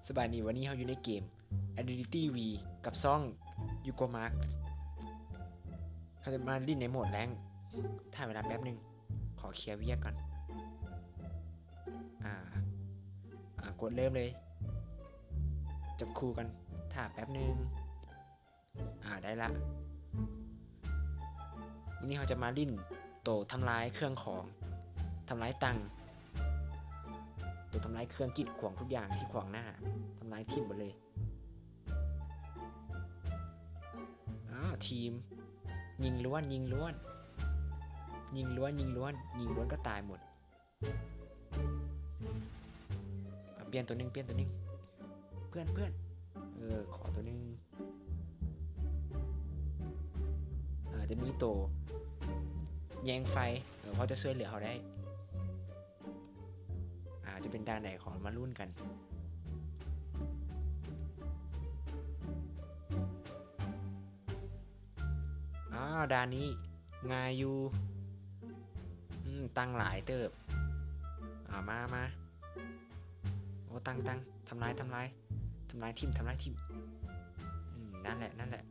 ສະບາຍດີ, ວັນນີ້ເຮົາຢູ່ໃນເກມ Identity V ກັບຊ່ອງ Yugo Mark. ເຮົາຈະມາຫຼິ້ນໃນໂໝດ Rank. ຖ້າເວລາແປັບໜຶ່ງ, ຂໍເຄຍວຽກກ່ອນ. ອາ ອາ ກົດເລີ່ມເລີຍ. ຈັບຄູ່ກັນ, ຖ້າແປັບໜຶ່ງ. ອາ ໄດ້ລະ. ມື້ນີ້ເຮົາຈະມາຫຼິ້ນໂຕທຳລາຍເຄື່ອງຂອງ, ທຳລາຍຕັ່ງ, ໂຕທຳລາຍເຄື່ອງກີດຂວາງທຸກຢ່າງທີ່ຂວາງໜ້າ, ທຳລາຍຖິ້ມເບິດເລີຍ. ອາ ທີມ ຍິງລ້ວນ, ຍິງລ້ວນ, ຍິງລ້ວນ, ຍິງລ້ວນ, ຍິງລ້ວນກໍຕາຍໝົດ. ອາ ປ່ຽນຕົວໜຶ່ງ, ປ່ຽນຕົວໜຶ່ງ. ເພື່ອນ, ເພື່ອນ, ເອີ ຂໍຕົວໜຶ່ງ. ອາ ຈະມີໂຕແຍງໄຟ, ເອີ ພໍຈະຊ່ວຍເຫຼືອເຮົາໄດ້. ອາ ຈະເປັນດ່ານໃດ ຂໍມາລຸ້ນກັນ. ອາ ດ່ານນີ້ງ່າຍຢູ່. ອືມ ຕັ່ງຫຼາຍເຕີບ. ອາ ມາ ມາ. ໂອ້ ຕັ່ງ ຕັ່ງ ທຳລາຍ ທຳລາຍ ທຳລາຍຖິ້ມ ທຳລາຍຖິ້ມ. ອືມ ນັ້ນແຫຼະ ນັ້ນແຫຼະ.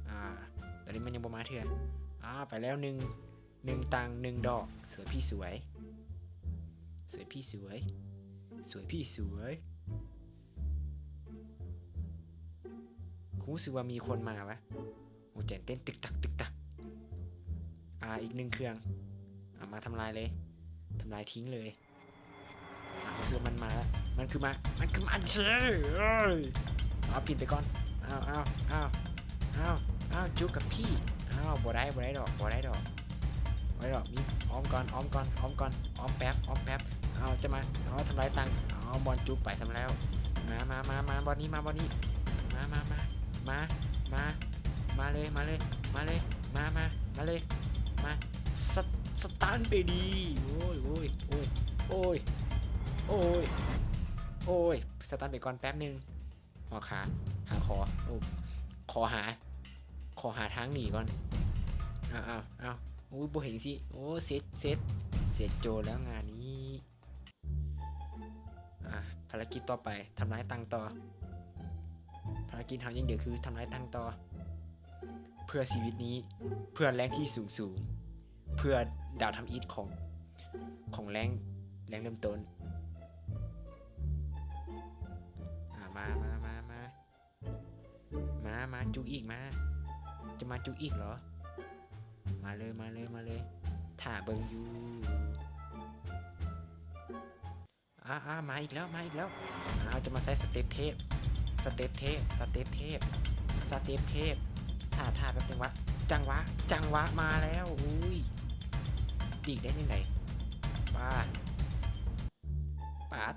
ອາ ຕອນນີ້ມັນຍັງບໍ່ມາເທື່ອ. ອາ ໄປແລ້ວໜຶ່ງ. ໜຶ່ງຕັ່ງ ໜຶ່ງດອກ. ສວຍພີ່ສວຍ ສວຍພີ່ສວຍ ສວຍພີ່ສວຍ. ຮູ້ສຶກວ່າມີຄົນມາວະ. ຫົວໃຈເຕັ້ນຕຶກຕັກ ຕຶກຕັກ. ອາ ອີກໜຶ່ງເຄື່ອງ. ອາ ມາທຳລາຍເລີຍ ທຳລາຍຖິ້ມເລີຍ. ອາ ຮູ້ສຶກວ່າມັນມາລະ ມັນຄືມາ ມັນຄືມາເຊີ. ເອີຍ ເອົາ ປິ່ນໄປກ່ອນ. ເອົາ ເອົາ ເອົາ ເອົາ ເອົາ ຈຸກກັບພີ່. ເອົາ ບໍ່ໄດ້ ບໍ່ໄດ້ດອກ ບໍ່ໄດ້ດອກ ບໍ່ໄດ້ດອກ. ມີ ອ້ອມກ່ອນ ອ້ອມກ່ອນ ອ້ອມກ່ອນ ອ້ອມແປັບ ອ້ອມແປັບ. ເອົາ ຈະມາ ເອົາ ທຳລາຍຕັ່ງ. ເອົາ ບ່ອນຈຸກໄປຊ້ຳແລ້ວ. ມາ ມາ ມາ ມາບ່ອນນີ້ ມາບ່ອນນີ້. ມາ ມາ ມາ ມາ ມາ ມາເລີຍ ມາເລີຍ ມາເລີຍ. ມາ ມາ ມາເລີຍ ມາ. ສະ ສະຕັນໄປດີ. ໂອ້ຍ ໂອ້ຍ ໂອ້ຍ ໂອ້ຍ ໂອ້ຍ ສະຕັນໄປກ່ອນແປັບໜຶ່ງ. ຂໍຫາ ຫາຂໍ ໂອ້ ຂໍຫາ ຂໍຫາທາງໜີກ່ອນ. ອ້າວ ອ້າວ ອ້າວ ໂອ້ຍ ບໍ່ເຫັນຊິ. ໂອ້ ເສັດ ເສັດ ເສັດໂຈແລ້ວງານນີ້. ອາ ພາລະກິດຕໍ່ໄປ ທຳລາຍຕັ່ງຕໍ່. ພາລະກິດເຮົາຍັງເຫຼືອຄືທຳລາຍຕັ່ງຕໍ່ ເພື່ອຊີວິດນີ້ ເພື່ອແຮງທີ່ສູງໆ ເພື່ອດາວທຳອິດຂອງ ຂອງແຮງ ແຮງເລີ່ມຕົ້ນ. ອາ ມາ ມາ ມາ ມາ ມາ ມາ ຈຸກອີກ ມາ. ຈະມາຈຸກອີກເຫລອ? ມາເລີຍ ມາເລີຍ ມາເລີຍ. ຖ້າເບິ່ງຢູ່. ອາ ອາ ມາອີກແລ້ວ ມາອີກແລ້ວ. ອາ ເຮົາຈະມາໃຊ້ສະເຕັບເທບ ສະເຕັບເທບ ສະເຕັບເທບ ສະເຕັບເທບ. ຖ້າ ຖ້າແປັບ ຈັງຫວະ ຈັງຫວະ ຈັງຫວະມາແລ້ວ. ອຸ້ຍ ປີກໄດ້ຈັ່ງໃດ? ປາດ ປາດ.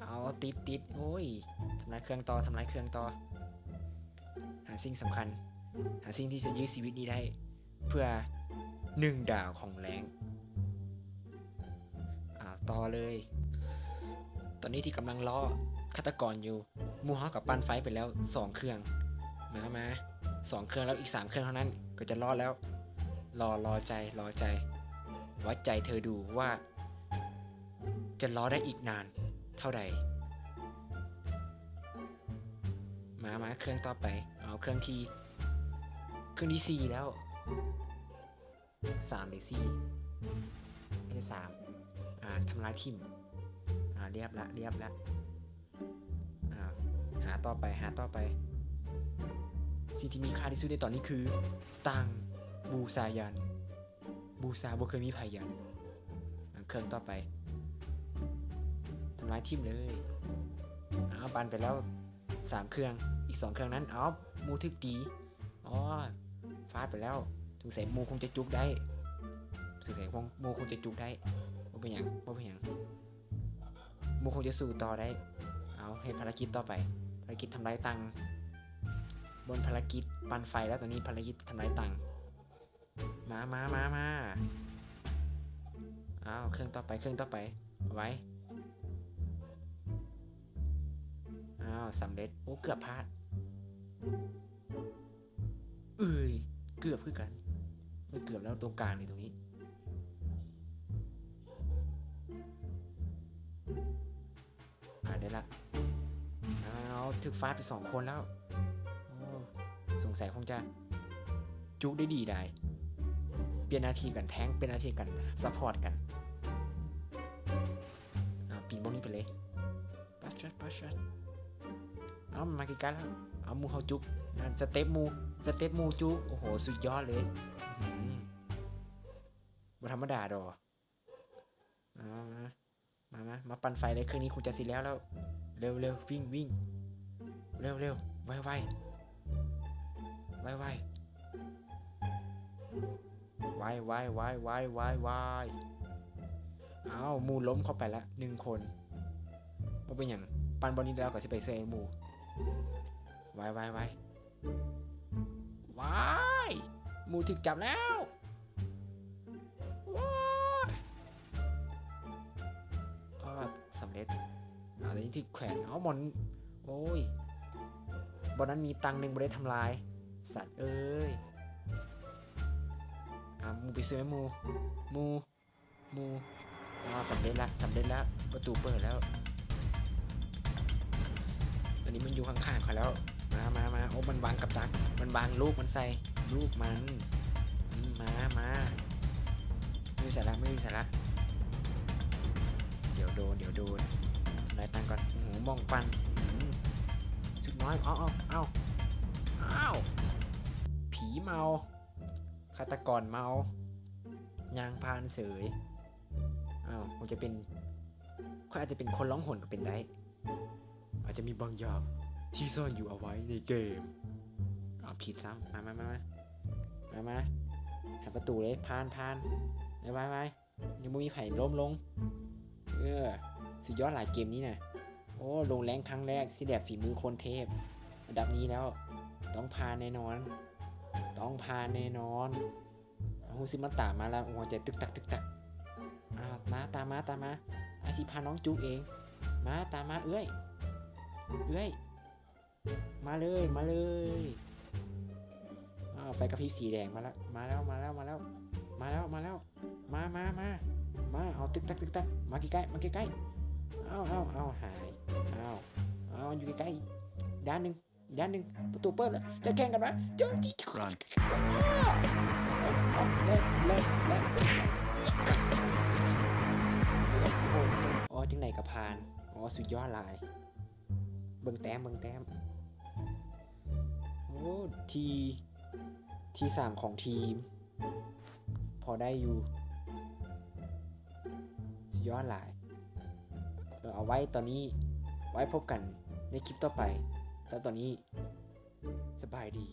ເອົາ ຕິດ ຕິດ. ໂອ້ຍ ທຳລາຍເຄື່ອງຕໍ່ ທຳລາຍເຄື່ອງຕໍ່. ຫາສິ່ງສຳຄັນ ຫາສິ່ງທີ່ຈະຢື້ຊີວິດນີ້ໄດ້ ເພື່ອໜຶ່ງດາວຂອງແຮງ. ເອົາ ຕໍ່ເລີຍ. ຕອນນີ້ທີ່ກຳລັງລໍຄາດຕະກອນຢູ່ ໝູ່ເຮົາກໍປັ່ນໄຟໄປແລ້ວສອງເຄື່ອງ. ມາ ມາ ສອງເຄື່ອງແລ້ວ ອີກສາມເຄື່ອງເທົ່ານັ້ນກໍຈະລອດແລ້ວ. ລໍ ລໍໃຈ ລໍໃຈ ວັດໃຈເທີດູວ່າຈະລໍໄດ້ອີກນານເທົ່າໃດ. ມາ ມາ ເຄື່ອງຕໍ່ໄປ. ເອົາ ເຄື່ອງທີ່ ເຄື່ອງທີສີ່ແລ້ວ. ສາມຫຼືສີ່? ໜ້າຈະສາມ. ອາ ທຳລາຍຖິ້ມ. ອາ ລຽບລະ ລຽບລະ. ອາ ຫາຕໍ່ໄປ ຫາຕໍ່ໄປ. ສິ່ງທີ່ມີຄ່າທີ່ສຸດໃນຕອນນີ້ຄືຕັ່ງບູຊາຍັນ. ບູຊາບໍ່ເຄີຍມີໃຜຍັນ. ອາ ເຄື່ອງຕໍ່ໄປ ທຳລາຍຖິ້ມເລີຍ. ເອົາ ປັ່ນໄປແລ້ວສາມເຄື່ອງ ອີກສອງເຄື່ອງນັ້ນ ເອົາ ໝູ່ຖືກຕີ. ອໍ ຟາດໄປແລ້ວ. ສົງໄສໝູ່ຄົງຈະຈຸກໄດ້ ສົງໄສໝູ່ຄົງຈະຈຸກໄດ້. ບໍ່ເປັນຫຍັງ ບໍ່ເປັນຫຍັງ ໝູ່ຄົງຈະສູ້ຕໍ່ໄດ້. ເອົາ ເຮັດພາລະກິດຕໍ່ໄປ ພາລະກິດທຳລາຍຕັ່ງ. ໝົດພາລະກິດປັ່ນໄຟແລ້ວ ຕອນນີ້ພາລະກິດທຳລາຍຕັ່ງ. ມາ ມາ ມາ ມາ. ອ້າວ ເຄື່ອງຕໍ່ໄປ ເຄື່ອງຕໍ່ໄປ ໄວ. ອ້າວ ສຳເລັດ. ໂອ້ ເກືອບພາດ. ເອີຍ ເກືອບຄືກັນ. ມັນເກືອບແລ້ວ ຕົງກາງນີ້ ຕົງນີ້. ລະ ອ້າວ ຖືກຟາດໄປສອງຄົນແລ້ວ. ໂອ້ ສົງໄສຄົງຈະຈຸກໄດ້ດີຫຼາຍ. ປ່ຽນໜ້າທີ່ກັນແທງ ປ່ຽນໜ້າທີ່ກັນຊັບພອດກັນ. ອ້າວ ປີນບ່ອນນີ້ໄປເລີຍ. ປາດຊັດ ປາດຊັດ. ເອົາ ມັນມາໃກ້ໆແລ້ວ. ເອົາ ໝູ່ເຮົາຈຸກ. ນັ້ນ ສະເຕັບໝູ່ ສະເຕັບໝູ່ຈຸກ. ໂອ້ໂຫ ສຸດຍອດເລີຍ. ອື ບໍ່ທຳມະດາດອກ. ເອົາ ມາ ມາ ມາ ມາປັ່ນໄຟເລີຍ. ເຄື່ອງນີ້ຄົງຈະຊິແລ້ວແລ້ວ. ເລັວໆ ວິ່ງ ວິ່ງ ເລັວໆ ໄວໆ ໄວໆ ໄວໆ. ອ້າວ ໝູ່ລົ້ມເຂົ້າໄປລະໜຶ່ງຄົນ. ບໍ່ເປັນຫຍັງ ປັ່ນບ່ອນນີ້ແລ້ວກໍຊິໄປຊ່ວຍໝູ່. ໄວໆ ໄວ. ວ້າຍ ໝູ່ຖືກຈັບແລ້ວ. ວ້າຍ ອ້າ ສຳເລັດ. ອາ ຕອນນີ້ຖືກແຂວນ. ເອົາ ບ່ອນ ໂອ້ຍ ບ່ອນນັ້ນມີຕັງໜຶ່ງບໍ່ໄດ້ທຳລາຍ. ສັດເອີຍ. ອາ ໝູ່ໄປຊ່ວຍໝູ່ ໝູ່ ໝູ່. ອ້າວ ສຳເລັດລະ ສຳເລັດລະ ປະຕູເປີດແລ້ວ. ຕອນນີ້ມັນຢູ່ຂ້າງໆຂ້ອຍແລ້ວ. ມາ ມາ ມາ. ໂອ້ ມັນວາງກັບດັກ ມັນວາງລູກມັນໃສ່ ລູກມັນ. ອືມ ມາ ມາ. ມັນຢູ່ໃສລະ ມັນຢູ່ໃສລະ? ດຽວໂດນ ດຽວໂດນ. ທຳລາຍຕັງກ່ອນ. ໂອ້ໂຫ ໝ້ອງປັ່ນ. ອືມ ສຸດນ້ອຍ. ເອົາ ເອົາ ເອົາ ອ້າວ ຜີເມົາ. ຄາດຕະກອນເມົາ ຍ່າງຜ່ານເສີຍ. ອ້າວ ມັນຈະເປັນ ຂ້ອຍອາດຈະເປັນຄົນລ່ອງຫົນກໍເປັນໄດ້. ອາດຈະມີບາງຢ່າງທີ່ສ້ອນຢູ່ເອົາໄວ້ໃນເກມ. ອ້າວ ຜິດຊ້ຳ. ມາ ມາ ມາ ມາ ມາ ມາ ຫາປະຕູເລີຍ. ຜ່ານ ຜ່ານ. ໄວ ໄວ ໄວ. ຍັງບໍ່ມີໃຜລົ້ມລົງ. ເອີ ສຸດຍອດຫຼາຍເກມນີ້ນະ. ໂອ້ ລົງແລງຄັ້ງແລກ ຊິແລບຝີມືຄົນເທບລະດັບນີ້ແລ້ວ. ຕ້ອງຜ່ານແນ່ນອນ ຕ້ອງຜ່ານແນ່ນອນ. ຮູ້ສຶກມັນຕາມມາແລ້ວ ຫົວໃຈຕຶກຕັກ ຕຶກຕັກ. ອ້າວ ມາ ຕາມມາ ຕາມມາ. ອ້າຍຊິພານ້ອງຈຸກເອງ. ມາ ຕາມມາເອື້ອຍ ເອື້ອຍ. ມາເລີຍ ມາເລີຍ. ອ້າວ ໄຟກະພິບສີແດງມາແລ້ວ ມາແລ້ວ ມາແລ້ວ ມາແລ້ວ ມາແລ້ວ ມາແລ້ວ. ມາ ມາ ມາ ມາ. ເອົາ ຕຶກຕັກ ຕຶກຕັກ. ມາໃກ້ໆ ມາໃກ້ໆ. ເອົາ ເອົາ ເອົາ ຫາຍ. ເອົາ ເອົາ ຢູ່ໃກ້ໆ ດ້ານໜຶ່ງ ດ້ານໜຶ່ງ. ປະຕູເປີດແລ້ວ ຈະແຂ່ງກັນມາ. ເຈົ້າ Run. ເອົາ ເອົາ ແລ່ນ ແລ່ນ ແລ່ນ. ໂອ້ ໂອ້ ຈັ່ງໃດກໍຜ່ານ. ອໍ ສຸດຍອດຫຼາຍ. ເບິ່ງແຕ້ມ ເບິ່ງແຕ້ມ. ໂອ້ ທີ ທີສາມຂອງທີມ ພໍໄດ້ຢູ່. ສຸດຍອດຫຼາຍ. ເອີ ເອົາໄວ້ຕອນນີ້ ໄວ້ພົບກັນໃນຄລິບຕໍ່ໄປ. ສຳລັບຕອນນີ້ ສະບາຍດີ.